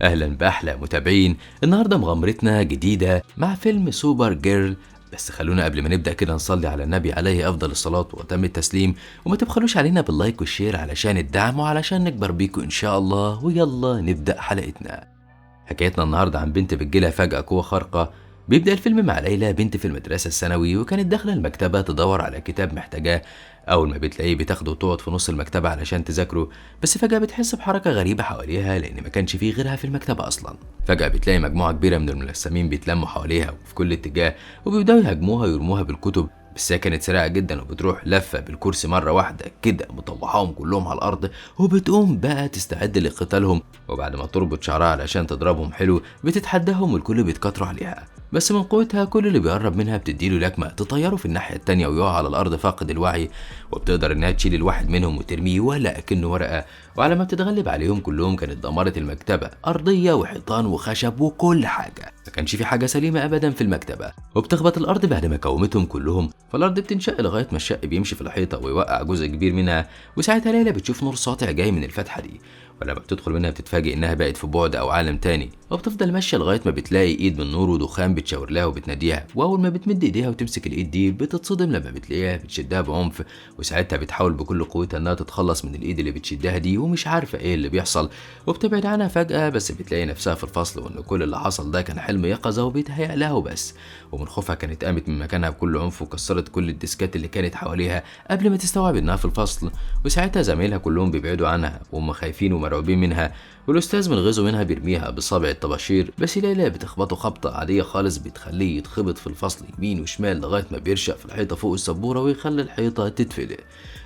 اهلا باحلى متابعين. النهارده مغامرتنا جديدة مع فيلم سوبر جيرل. بس خلونا قبل ما نبدا كده نصلي على النبي عليه افضل الصلاة واتم التسليم، وما تبخلوش علينا بال like وال share علشان الدعم وعلشان نكبر بيكم ان شاء الله. ويلا نبدا حلقتنا. حكايتنا النهارده عن بنت بتجيلها فجاة قوة خارقة. بيبدأ الفيلم مع ليلى، بنت في المدرسة الثانوي، وكانت داخلة المكتبة تدور على كتاب محتاجاه. أول ما بتلاقيه بتاخده وتقعد في نص المكتبة علشان تذاكره، بس فجأة بتحس بحركة غريبة حواليها لأن ما كانش فيه غيرها في المكتبة أصلا. فجأة بتلاقي مجموعة كبيرة من الملثمين بيتلموا حواليها وفي كل اتجاه، وبيبدأوا يهاجموها ويرموها بالكتب، بس هي كانت سريعة جدا وبتروح لفة بالكرسي مرة واحدة كده مطوحاهم كلهم على الأرض، وبتقوم بقى تستعد لقتالهم. وبعد ما تربط شعرها علشان تضربهم حلو بتتحداهم والكل بيتكاتروا عليها، بس من قوتها كل اللي بيقرب منها بتديله لكمة تطيره في الناحية التانية ويقع على الأرض فاقد الوعي، وبتقدر إنها تشيل الواحد منهم وترميه ولا أكنه ورقة. وعلى ما بتتغلب عليهم كلهم كانت دمرت المكتبة، أرضية وحيطان وخشب وكل حاجة، ما كانش في حاجة سليمة أبدا في المكتبة. وبتخبط الأرض بعد ما كومتهم كلهم، فالأرض بتنشق لغاية ما الشق بيمشي في الحيطة ويوقع جزء كبير منها. وساعتها ليلى بتشوف نور ساطع جاي من الفتحة دي، ولما بتدخل منها بتتفاجئ انها بقت في بعد او عالم تاني، وبتفضل ماشية لغاية ما بتلاقي ايد من نور ودخان بتشاور لها وبتناديها. واول ما بتمد ايديها وتمسك الايد دي بتتصدم لما بتلاقيها بتشدها بعنف، وساعتها بتحاول بكل قوتها انها تتخلص من الايد اللي بتشدها دي ومش عارفه ايه اللي بيحصل، وبتبعد عنها فجاة. بس بتلاقي نفسها في الفصل، وان كل اللي حصل ده كان حلم يقظه وبيتهيأ لها وبس. ومن خوفها كانت قامت من مكانها بكل عنف وكسرت كل الديسكات اللي كانت حواليها قبل ما تستوعب انها في الفصل. وساعتها زمايلها كلهم بيبعدوا عنها وهم خايفين ومرعوبين منها، والاستاذ من غيظه منها بيرميها بصابع الطباشير، بس ليلى بتخبطه خبطه عادية خالص بتخليه يتخبط في الفصل يمين وشمال لغاية ما بيرشق في الحيطة فوق السبوره ويخلي الحيطة تتفلق.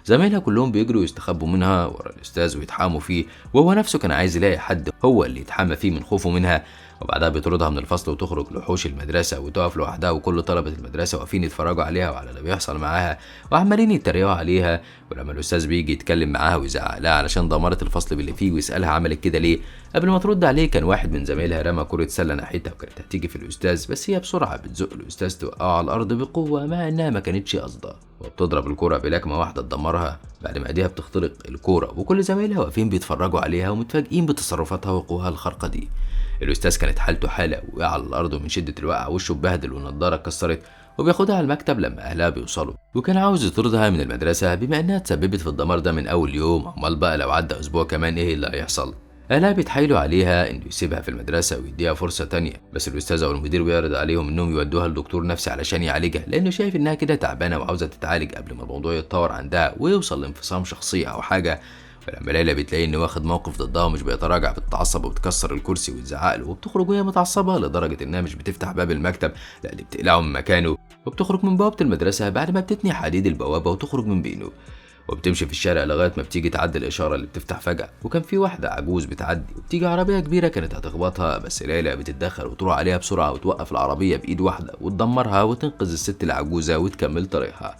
زمايلها كلهم بيجروا يستخبوا منها ورا الاستاذ ويتحاموا فيه، وهو نفسه كان عايز يلاقي حد هو اللي يتحامى فيه من خوفه منها. وبعدها بيطردها من الفصل وتخرج لحوش المدرسة وتقف لوحدها، وكل طلبه المدرسة واقفين يتفرجوا عليها وعلى اللي بيحصل معاها وعمالين يتريقوا عليها. ولما الاستاذ بيجي يتكلم معاها ويزعق لها علشان دمرت الفصل باللي فيه ويسالها عملت كده ليه، قبل ما ترد عليه كان واحد من زمايلها رمى كره سله ناحيتها وكانت هتيجي في الاستاذ، بس هي بسرعة بتزق الاستاذ توقعه على الارض بقوة مع انها ما كانتش قصده، وبتضرب الكرة بلكمة واحدة تدمرها بعد ما ايديها بتخترق الكورة، وكل زمايلها واقفين بيتفرجوا عليها ومتفاجئين بتصرفاتها وقوها الخارقة دي. الأستاذ كانت حالته حالة، وقع على الأرض ومن شدة الوقعة وشه اتبهدل والنضارة اتكسرت، وبياخدها على المكتب لما أهلها بيوصلوا، وكان عاوز يطردها من المدرسة بما إنها تسببت في الدمار ده من أول يوم، أمال بقى لو عدى أسبوع كمان إيه اللي هيحصل؟ أهلها بيتحايلوا عليها إنه يسيبها في المدرسة ويديها فرصة تانية، بس الأستاذ أو المدير بيعرض عليهم إنهم يودوها لدكتور نفسي علشان يعالجها، لأنه شايف إنها كده تعبانة وعاوزة تتعالج قبل ما الموضوع يتطور عندها ويوصل لانفصام شخصية أو حاجة. ولما ليلى بتلاقي إنه واخد موقف ضدها ومش بيتراجع بتتعصب وبتكسر الكرسي وتزعق له، وبتخرج وهي متعصبة لدرجة إنها مش بتفتح باب المكتب، لا دي بتقلعه من مكانه، وبتخرج من بوابة المدرسة بعد ما بتتني حديد البوابة وتخرج من بينه، وبتمشي في الشارع لغاية ما بتيجي تعدي الاشارة اللي بتفتح فجاة، وكان في واحدة عجوز بتعدي وبتيجي عربية كبيرة كانت هتخبطها، بس ليلى بتتدخل وتروح عليها بسرعة وتوقف العربية بايد واحدة وتدمرها وتنقذ الست العجوزة وتكمل طريقها.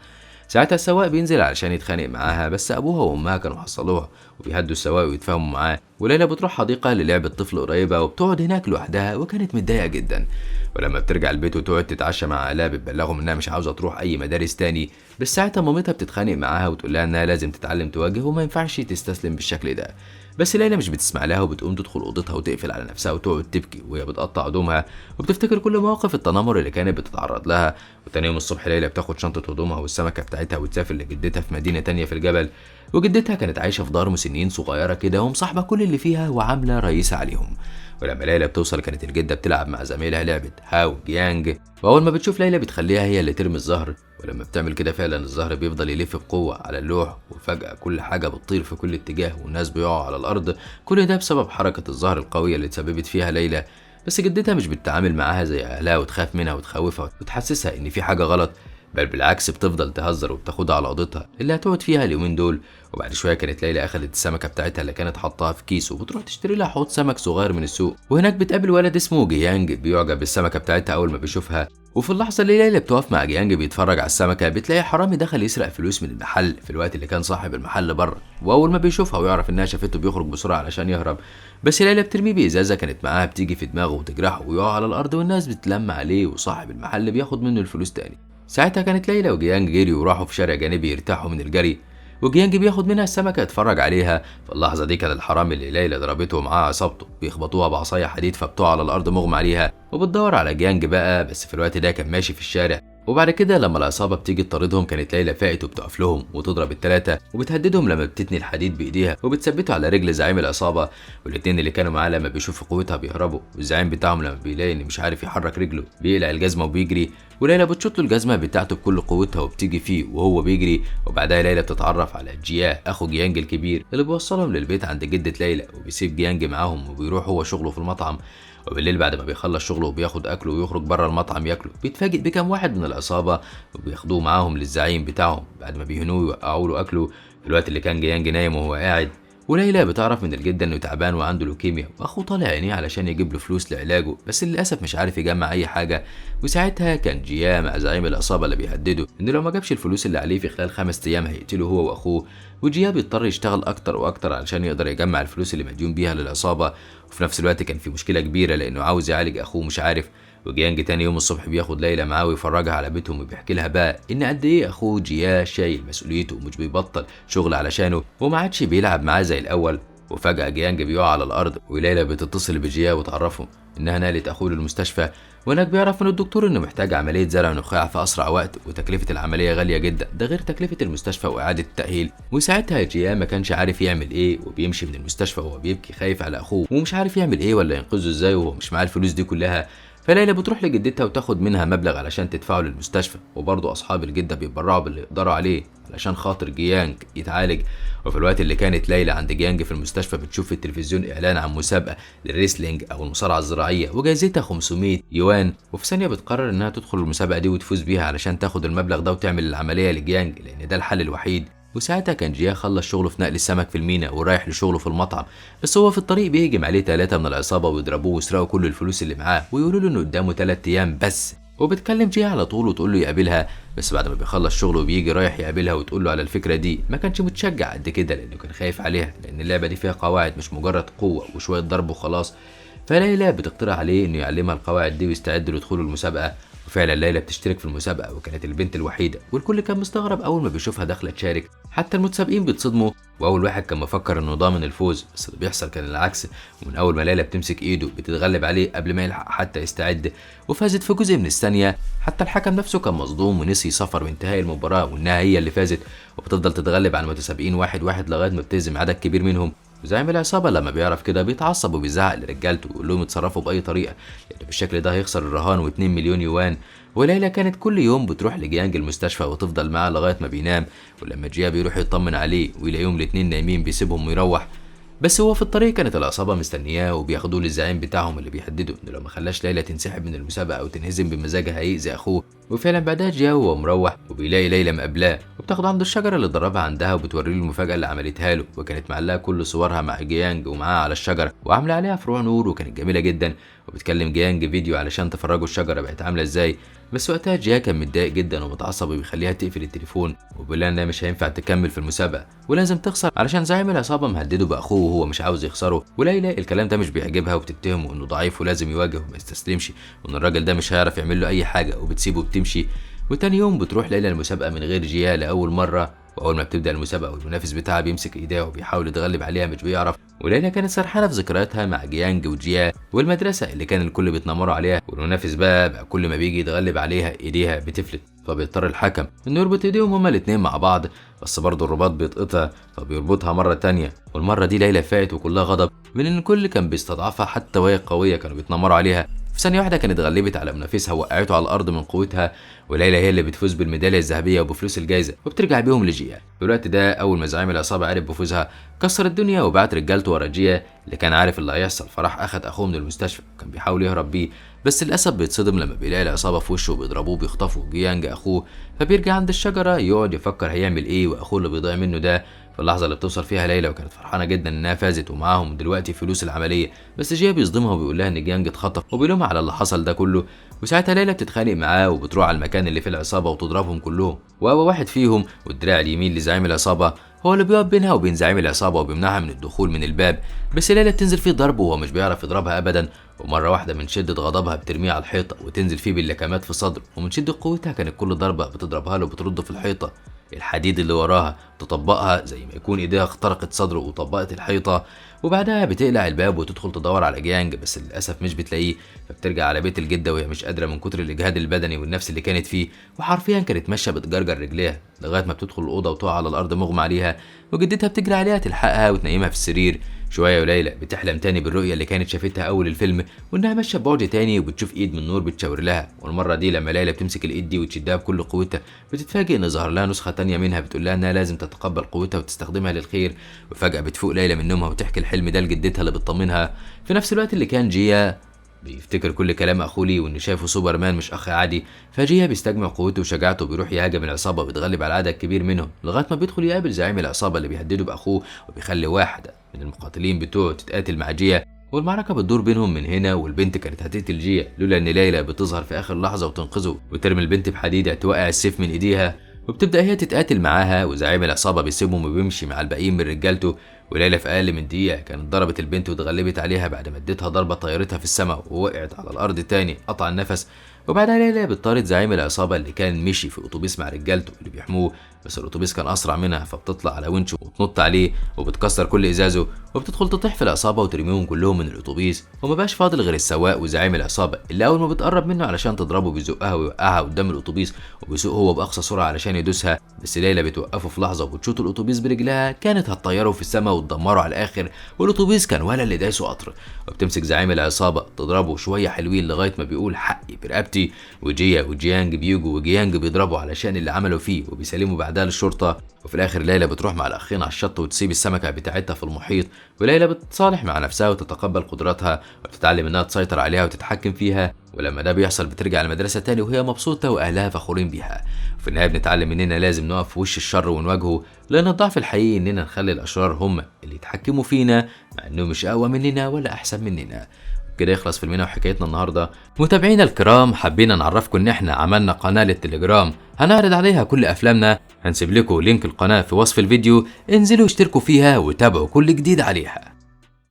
ساعتها السواق بينزل علشان يتخانق معاها، بس ابوها وامها كانوا حصلوها وبيهدوا السواق ويتفاهموا معاه. وليلى بتروح حديقة للعبة طفل قريبه وبتقعد هناك لوحدها وكانت متضايقة جدا. ولما بترجع البيت وتقعد تتعشى مع اهلها بتبلغهم انها مش عاوزه تروح اي مدارس تاني، بس ساعتها مامتها بتتخانق معاها وتقول لها انها لازم تتعلم تواجه وما ينفعش تستسلم بالشكل ده. بس ليلى مش بتسمع لها وبتقوم تدخل اوضتها وتقفل على نفسها وتقعد تبكي وهي بتقطع هدومها وبتفتكر كل مواقف التنمر اللي كانت بتتعرض لها. وتاني يوم الصبح ليلى بتاخد شنطه هدومها والسمكه بتاعتها وتسافر لجدتها في مدينة تانية في الجبل. وجدتها كانت عايشه في دار مسنين صغيرة كده ومصاحبه كل اللي فيها وعامله رئيسه عليهم. ولما ليلى بتوصل كانت الجدة بتلعب مع زميلها لعبه هاو جيانج، واول ما بتشوف ليلى بتخليها هي اللي ترمي الزهر، ولما بتعمل كده فعلا الزهر بيفضل يلف بقوة على اللوح، وفجاة كل حاجة بتطير في كل اتجاه والناس بيقعوا على الارض، كل ده بسبب حركة الزهر القوية اللي تسببت فيها ليلى. بس جدتها مش بتتعامل معاها زي اهلها وتخاف منها وتخوفها وتحسسها ان في حاجة غلط، بل بالعكس بتفضل تهزر وبتاخدها على اوضتها اللي هتقعد فيها اليومين دول. وبعد شوية كانت ليلى اخذت السمكة بتاعتها اللي كانت حاطاها في كيس وبتروح تشتري لها حوض سمك صغير من السوق، وهناك بتقابل ولد اسمه جيانج بيعجب بالسمكه بتاعتها اول ما بيشوفها. وفي اللحظة اللي ليلى بتقف مع جيانج بيتفرج على السمكة بتلاقي حرامي دخل يسرق فلوس من المحل في الوقت اللي كان صاحب المحل بره، واول ما بيشوفها ويعرف انها شافته بيخرج بسرعة علشان يهرب، بس ليلى بترميه بازازه كانت معاها بتيجي في دماغه وتجرحه ويقع على الارض والناس بتلم عليه وصاحب المحل بياخد منه الفلوس تاني. ساعتها كانت ليلى وجيانج جريوا وراحوا في شارع جانبي يرتاحوا من الجري، وجيانج بياخد منها السمكة يتفرج عليها. في اللحظة دي كان الحرامي اللي ليلى ضربته معاه عصابته بيخبطوها بعصاية حديد فبتقع على الارض مغمى عليها، وبتدور على جيانج بقى، بس في الوقت ده كان ماشي في الشارع. وبعد كده لما العصابة بتيجي تطاردهم كانت ليلى فاقت وبتقف لهم وتضرب الثلاثة وبتهددهم لما بتتني الحديد بايديها وبتثبته على رجل زعيم العصابة، والاثنين اللي كانوا معاه لما بيشوفوا قوتها بيهربوا، والزعيم بتاعهم لما بيلاقي ان مش عارف يحرك رجله بيقلع الجزمة وبيجري، وليلى بتشوط له الجزمة بتاعته بكل قوتها وبتيجي فيه وهو بيجري. وبعدها ليلى بتتعرف على جيا اخو جيانج الكبير اللي بيوصلهم للبيت عند جده ليلى، وبيسيب جيانج معاهم وبيروح هو شغله في المطعم. وبالليل بعد ما بيخلص شغله وبياخد اكله ويخرج بره المطعم ياكله، بيتفاجئ بكام واحد من العصابة وبياخدوه معاهم للزعيم بتاعهم بعد ما بيهنوه ويوقعوا له اكله في الوقت اللي كان جيانج نايم وهو قاعد. وليلى بتعرف من الجدة انه تعبان وعنده لوكيميا، واخوه طالع عينيه علشان يجيب له فلوس لعلاجه، بس للاسف مش عارف يجمع اي حاجة. وساعتها كان جيا مع زعيم العصابة اللي بيهدده انه لو ما جابش الفلوس اللي عليه في خلال 5 ايام هيقتله هو واخوه. وجيا بيضطر يشتغل اكتر واكتر علشان يقدر يجمع الفلوس اللي مديون بيها للعصابه، وفي نفس الوقت كان في مشكلة كبيرة لانه عاوز يعالج اخوه مش عارف. وجيانج تاني يوم الصبح بياخد ليلى معاه ويفرجها على بيتهم وبيحكي لها بقى ان قد ايه اخوه جيا شايل مسؤوليته ومش بيبطل شغل علشانه وما عادش بيلعب معاه زي الاول. وفجأة جيانج بيقع على الارض، وليلى بتتصل بجيا وتعرفه انها نقلت اخوه للمستشفى، وهناك بيعرف من الدكتور انه محتاج عملية زرع نخاع في اسرع وقت، وتكلفة العملية غالية جدا، ده غير تكلفة المستشفى واعادة التأهيل. وساعتها جيا ما كانش عارف يعمل ايه، وبيمشي من المستشفى وهو بيبكي خايف على اخوه ومش عارف يعمل ايه ولا ينقذه ازاي وهو مش معاه الفلوس دي كلها. فليلى بتروح لجدتها وتاخد منها مبلغ علشان تدفعه للمستشفى، وبرضه اصحاب الجدة بيتبرعوا باللي يقدروا عليه علشان خاطر جيانج يتعالج. وفي الوقت اللي كانت ليلى عند جيانج في المستشفى بتشوف في التلفزيون اعلان عن مسابقة لل wrestling او المصارعة الزراعية وجائزتها 500 يوان، وفي ثانية بتقرر انها تدخل المسابقة دي وتفوز بيها علشان تاخد المبلغ ده وتعمل العملية لجيانج لان ده الحل الوحيد. وساعتها كان جيا خلص شغله في نقل السمك في المينا ورايح لشغلة في المطعم، بس هو في الطريق بيهجم عليه 3 من العصابة ويضربوه ويسرقوا كل الفلوس اللي معاه ويقولوا له انه قدامه 3 ايام بس. وبتكلم جيا على طول وتقول له يقابلها، بس بعد ما بيخلص شغله وبيجي رايح يقابلها وتقول له على الفكرة دي ما كانش متشجع قد كده لانه كان خايف عليها، لان اللعبة دي فيها قواعد مش مجرد قوة وشوية ضرب وخلاص. فليلى بتقترح عليه انه يعلمها القواعد دي ويستعد لدخول المسابقة، وفعلا ليلى بتشترك في المسابقة وكانت البنت الوحيدة، والكل كان مستغرب اول ما بيشوفها داخله تشارك، حتى المتسابقين بيتصدموا. واول واحد كان مفكر انه ضامن الفوز، بس اللي بيحصل كان العكس، ومن اول ما ليلى بتمسك ايده بتتغلب عليه قبل ما يلحق حتى يستعد، وفازت في جزء من الثانية. حتى الحكم نفسه كان مصدوم ونسي صفر بانتهاء المباراة وانها هي اللي فازت، وبتفضل تتغلب على المتسابقين واحد واحد لغاية ما بتهزم عدد كبير منهم. وزعيم العصابة لما بيعرف كده بيتعصب وبيزعق لرجالته ويقول لهم يتصرفوا باي طريقه لان بالشكل ده هيخسر الرهان و2 مليون يوان. وليلى كانت كل يوم بتروح لجيانج المستشفى وتفضل معاه لغاية ما بينام، ولما جيا بيروح يطمن عليه ويلاقيهم الاتنين نايمين بيسيبهم ويروح. بس هو في الطريق كانت العصابة مستنياه وبياخدوه للزعيم بتاعهم اللي بيهدده انه لو ما خلاش ليلى تنسحب من المسابقة او تنهزم بمزاجها هيأذي اخوه. وفعلا بعدها جيا وهو مروح وبيلاقي ليلى مقابلاه وبتاخده عند الشجرة اللي ضربها عندها وبتوري له المفاجاة اللي عملتها له، وكانت معلقه كل صورها مع جيانج ومعاه على الشجرة وعامله عليها فروع نور وكانت جميلة جدا. وبتكلم جيانج فيديو علشان تفرجوا الشجرة بقت عامله ازاي، بس وقتها جيا كان متضايق جدا ومتعصب وبيخليها تقفل التليفون وبيقول لها انها مش هينفع تكمل في المسابقة ولازم تخسر علشان زعيم العصابة مهددة باخوه وهو مش عاوز يخسره. وليلى الكلام ده مش بيعجبها وبتتهمه انه ضعيف ولازم يواجه وما يستسلمش وان الراجل ده مش هيعرف يعمل له اي حاجة، وبتسيبه وبتمشي. وتاني يوم بتروح ليلى المسابقة من غير جيا لاول مرة، واول ما بتبدا المسابقة والمنافس بتاعها بيمسك ايديها وبيحاول يتغلب عليها مش بيعرف. وليلى كانت سرحانه في ذكرياتها مع جيانج وجيا والمدرسة اللي كان الكل بيتنمروا عليها، والمنافس بقى كل ما بيجي يتغلب عليها ايديها بتفلت، فبيضطر الحكم انه يربط ايديهم هما الاتنين مع بعض، بس برضه الرباط بيتقطع فبيربطها مرة تانية. والمرة دي ليلى فاقت وكلها غضب من ان الكل كان بيستضعفها حتى وهي قوية كانوا بيتنمروا عليها. في ثانية واحدة كانت غلبت على منافسها ووقعته على الأرض من قوتها، وليلى هي اللي بتفوز بالميدالية الذهبية وبفلوس الجايزة وبترجع بيهم لجيا. في الوقت ده أول ما زعيم العصابة عرف بفوزها كسر الدنيا وبعت رجالته ورا جيا اللي كان عارف اللي هيحصل، فراح أخد أخوه من المستشفى وكان بيحاول يهرب بيه، بس للأسف بيتصدم لما بيلاقي العصابة في وشه وبيضربوه بيخطفوا جيانج أخوه. فبيرجع عند الشجرة يقعد يفكر هيعمل إيه وأخوه اللي بيضيع منه ده. في اللحظة اللي بتوصل فيها ليلى وكانت فرحانة جدا انها فازت ومعاهم دلوقتي فلوس العملية، بس جيا بيصدمها وبيقول لها ان جيانج اتخطف وبيلومها على اللي حصل ده كله. وساعتها ليلى بتتخانق معاه وبتروح على المكان اللي فيه العصابة وتضربهم كلهم، وهو واحد فيهم والدراع اليمين لزعيم العصابة هو اللي بيقف بينها وبين زعيم العصابة وبيمنعها من الدخول من الباب، بس ليلى بتنزل فيه ضرب وهو مش بيعرف يضربها ابدا. ومرة واحدة من شده غضبها بترميه على الحيطة وتنزل فيه باللكمات في صدره، ومن شده قوتها كانت كل ضربه بتضربها له بترده في الحيطة. الحديد اللي وراها، تطبقها زي ما يكون ايديها اخترقت صدره وطبقت الحيطة. وبعدها بتقلع الباب وتدخل تدور على جيانج، بس للاسف مش بتلاقيه، فبترجع على بيت الجدة وهي مش قادرة من كتر الاجهاد البدني والنفسي اللي كانت فيه، وحرفيا كانت ماشية بتجرجر رجليها لغاية ما بتدخل الاوضة وتقع على الارض مغمى عليها، وجدتها بتجري عليها تلحقها وتنيمها في السرير. شوية وليلى بتحلم تاني بالرؤية اللي كانت شافتها اول الفيلم، وانها ماشية ببعد تاني وبتشوف ايد من نور بتشاور لها. والمرة دي لما ليلى بتمسك الايد دي وتشدها بكل قوتها، بتتفاجئ ان ظهر لها نسخه تانية منها بتقول لها انها لازم تتقبل قوتها وتستخدمها للخير. وفجاة بتفوق ليلى من نومها وتحكي الحلم ده لجدتها اللي بتطمنها. في نفس الوقت اللي كان جيا بيفتكر كل كلام اخوه ليه وانه شايفه سوبرمان مش اخ عادي، فجيا بيستجمع قوته وشجاعته وبيروح يهاجم العصابة وبيتغلب على عدد كبير منهم، لغاية ما بيدخل يقابل زعيم العصابة اللي بيهدده باخوه، وبيخلي واحدة من المقاتلين بتوعه تتقاتل مع جيا، والمعركة بتدور بينهم من هنا. والبنت كانت هتقتل جيا لولا ان ليلى بتظهر في اخر لحظة وتنقذه وترمي البنت بحديدة توقع السيف من ايديها، وبتبدا هي تتقاتل معاها، وزعيم العصابة بيسيبهم وبيمشي مع الباقيين من رجالته. وليلى في اقل من دقيقة كانت ضربت البنت واتغلبت عليها بعد ما اديتها ضربه طيرتها في السماء ووقعت على الارض تاني قطع النفس. وبعدها ليلى بتطارد زعيم العصابة اللي كان مشي في اتوبيس مع رجالته اللي بيحموه، بس الاتوبيس كان اسرع منها، فبتطلع على ونش وتنط عليه وبتكسر كل ازازة، وبتدخل تطيح في العصابة وترميهم كلهم من الاتوبيس، وما بقاش فاضل غير السواق وزعيم العصابة اللي اول ما بتقرب منه علشان تضربه بيزقها ويوقعها قدام الاتوبيس، وبيسوق هو باقصى سرعة علشان يدوسها، بس ليلى بتوقفه في لحظة وبتشوط الاتوبيس برجلها، كانت هتطيره في السماء وتدمره على الاخر، والاتوبيس كان ولا اللي دايسه قطر. وبتمسك زعيم العصابة تضربه شوية حلوين لغاية ما بيقول حقي برقبتي، وجيا وجيانج بيجوا وجيانج بيضربوا علشان اللي عملوا فيه وبيسلموا بعدها للشرطة. وفي الاخر ليلى بتروح مع الاخين على الشط وتسيب السمكة بتاعتها في المحيط، وليلى بتتصالح مع نفسها وتتقبل قدراتها وبتتعلم انها تسيطر عليها وتتحكم فيها. ولما ده بيحصل بترجع المدرسة تاني وهي مبسوطة واهلها فخورين بيها. وفي النهاية بنتعلم اننا لازم نقف في وش الشر ونواجهه، لان الضعف الحقيقي اننا نخلي الاشرار هم اللي يتحكموا فينا، مع انهم مش اقوى مننا ولا احسن مننا. كده يخلص فيلمنا وحكايتنا النهارده. متابعينا الكرام، حبينا نعرفكم ان احنا عملنا قناة للتليجرام هنعرض عليها كل افلامنا، هنسيب لكم link القناة في وصف الفيديو، انزلوا اشتركوا فيها وتابعوا كل جديد عليها.